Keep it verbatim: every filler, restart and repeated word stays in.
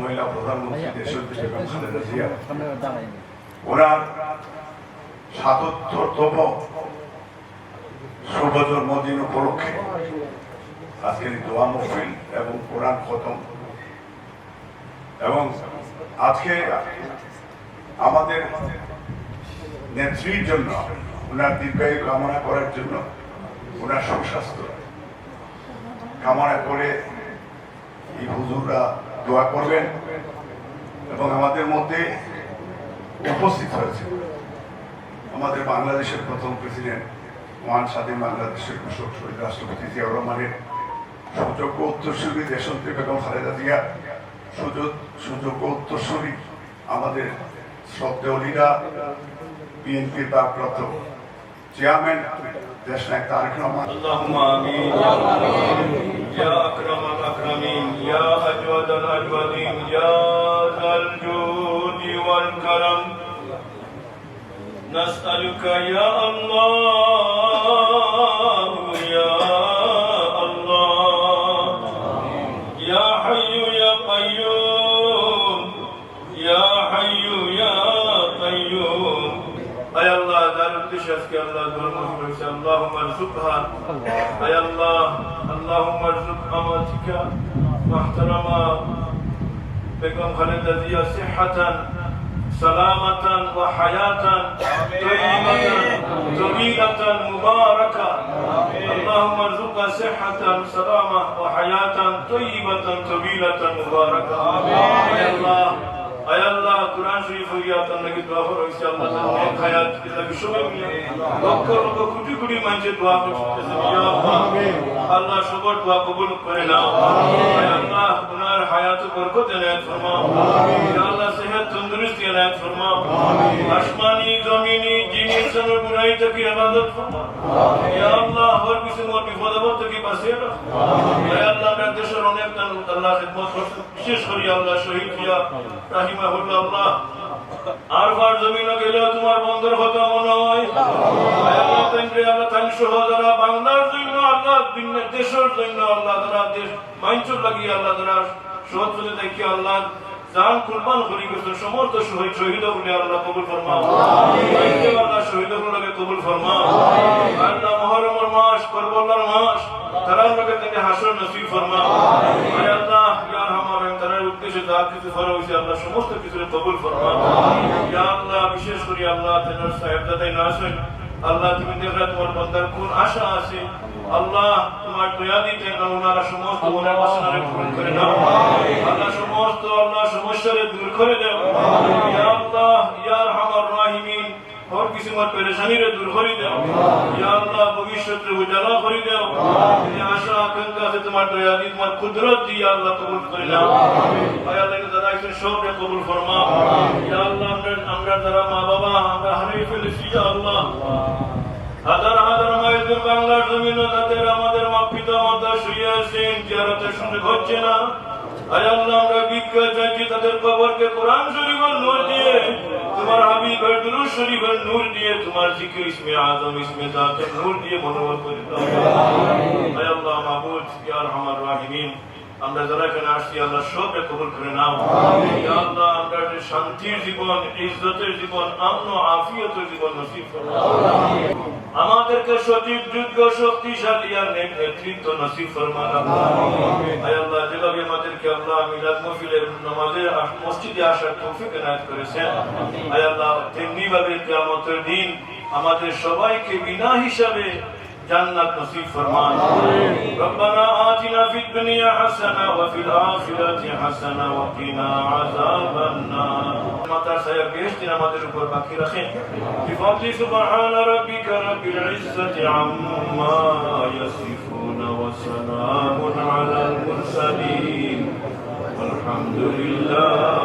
মহিলা প্রধানমন্ত্রী দেশনেত্রী বেগম খালেদা জিয়া ওনার সাতাত্তরতম শুভ জন্মদিন উপলক্ষে আজকের এই দোয়া মাহফিল এবং কোরআন খতম এবং আজকে আমাদের নেত্রীর জন্য, ওনার দীর্ঘায়ু কামনা করার জন্য, ওনার সুস্বাস্থ্য কামনা করে এই হুজুররা দোয়া করবেন। এবং আমাদের মধ্যে উপস্থিত হয়েছে আমাদের বাংলাদেশের প্রথম প্রেসিডেন্ট, মহান স্বাধীন বাংলাদেশের ঘোষক শহীদ রাষ্ট্রপতি জিয়াউর রহমানের সুযোগ্য উত্তরসূরি দেশনেত্রী বেগম খালেদা জিয়া, সুযোগ সুযোগ্য উত্তরসূরি আমাদের শ্রদ্ধেয় লিডার, বিএনপির ভারপ্রাপ্ত চেয়ারম্যান দেশনায়ক তারেক রহমান। اللهم آمين. يا أكرم الأكرمين، يا أجود الأجودين، يا ذا الجود والكرم. نسألك يا الله، يا الله، يا حي يا قيوم، يا حي يا قيوم. আয় আল্লাহ, যার উদ্দেশ্যে আজকে আল্লাহ ধর্ম শুরু হয়েছে, اللهم ارزقها. আয় আল্লাহ, اللهم ارزق أمتك محترمة বেগম খালেদা জিয়া صحة سلامة وحياة طيبة طويلة مباركة. اللهم ارزقها صحة سلامة وحياة طيبة طويلة مباركة. আয় আল্লাহ, আয় আল্লাহ, কোরআন শরীফ পড়িয়া তার লাগি দোয়া করা হয়েছে, আল্লাহ তার নেক হায়াত লাগি সবাই মিলে লক্ষ লক্ষ কোটি কোটি মানুষের দোয়া করছে। ইয়া আল্লাহ, আল্লাহ সবার দোয়া কবুল করে নাও। আয় আল্লাহ, ওনার হায়াত বরকত এনায়েত ফরমাও। ইয়া আল্লাহ, সেহত তন্দুরুস্তি এনায়েত ফরমাও। আসমানি, জমিনি, জিন ইনসানের বুরাই থেকে হেফাজত ফরমাও। ইয়া আল্লাহ, হর কিসিমর বিপদ আপদ থেকে বাঁচিয়ে রাখো। ইয়া আল্লাহ, আমরা দেশের অনেক জন আল্লাহ খেদমত করছে, বিশেষ করি আল্লাহ শহীদ জিয়া রাহিমাহুল্লাহ, আল্লাহ আরফার জমিনো গেলেও তোমার বন্দার কথা মনে হয়। আয় আল্লাহ, তাইনরে আল্লাহ, তাইন সহ যারা বাংলার জন্য আল্লাহ, দুনিয়া দেশের জন্য আল্লাহ, যারা দেশ মাইনষর লাগি আল্লাহ, যারা সৎ পথে থাকি আল্লাহ জান কুরবান করি গেছে, সমস্ত শহীদ, শহীদ অকলরে আল্লাহ কবুল ফরমাও। আল্লাহ শহীদ অকলরে কবুল ফরমাও। আল্লাহ মহরমর মাস, করবলার মাস, তারার লগে তাইনরে হাশর নসিব ফরমাও। আয় আল্লাহ, ইয়া আরহামার রাহিমিন, তারার উদ্দেশ্যে যা কিছু করা হয়েছে আল্লাহ সমস্ত কিছুরে কবুল ফরমাও। ইয়া আল্লাহ, বিশেষ করি আল্লাহ তাইনর সাহেবজাদাই না আছেন, আল্লাহ তুমি দেখরা তোমার বন্দার কোন আশা আছে, আল্লাহ তোমার দয়া দিতে ওনারা সমস্ত মনের বাসনারে পূরণ করে দাও। আল্লাহ সমস্ত আল্লাহ সমস্যারে দূর করে দাও। ইয়া আল্লাহ, ইয়া আরহামার রাহিমিন, হর কিসিমর পেরেশানিরে দূর করে দাও। ইয়া আল্লাহ, ভবিষ্যতরে উজালা করে দাও। এই আশা আকাঙ্ক্ষা আছে তোমার দয়া দি, তোমার কুদরত দি, ইয়া আল্লাহ, কবুল করে নাও। আয় আল্লাহ, যারা আছেন সবরে কবুল ফরমাও। ইয়া আল্লাহ, আমরা, আমরা যারা মা বাবা, আমরা হারিয়ে ফেলেছি, ইয়া আল্লাহ, হাজার হাজার মাইল দূর বাংলার জমিনে তাদের আমাদের মা পিতা মাতা শুয়ে আছেন, জিয়ারতের সুযোগ হচ্ছে না। আয় আল্লাহ, আমরা ভিক্ষা চাইছি তাদের কবরকে কোরআন শরীফের নূর দিয়ে, তোমার হাবিবের দুরূদ শরীফের নূর দিয়ে, তোমার জিকির ইসমে আজম, ইসমে জাতের নূর দিয়ে মনোহর করে দাও। আয় আল্লাহ মাবুদ, ইয়া আরহামার রাহিমিন, আমরা যারা এখানে আসছি আল্লাহ সবরে কবুল করে নাও। ইয়া আল্লাহ, আমরা যে শান্তির জীবন, ইজ্জতের জীবন, আমন ও আফিয়তের জীবন নসিব করো। আমাদেরকে সঠিক, যোগ্য, শক্তিশালী আর নেক নেতৃত্ব নসিব ফরমান আল্লাহ। আয় আল্লাহ, যেভাবে আমাদেরকে আল্লাহ মিলাদ মাহফিলের নামাজে আস-, মসজিদে আসার তৌফিক এনায়েত করেছেন, আয় আল্লাহ, তেমনি ভাবে কিয়ামতের দিন আমাদের সবাইকে বিনা হিসাবে জান্নাত নসিব ফরমান। ربنا آتنا في الدنيا حسنة وفي الآخرة حسنة وقنا عذاب النار. মাতার ছায়া বেহেশত আমাদের উপর বাকি রাখেন। بفضل سبحان ربك رب العزة عما يصفون وسلام على المرسلين والحمد لله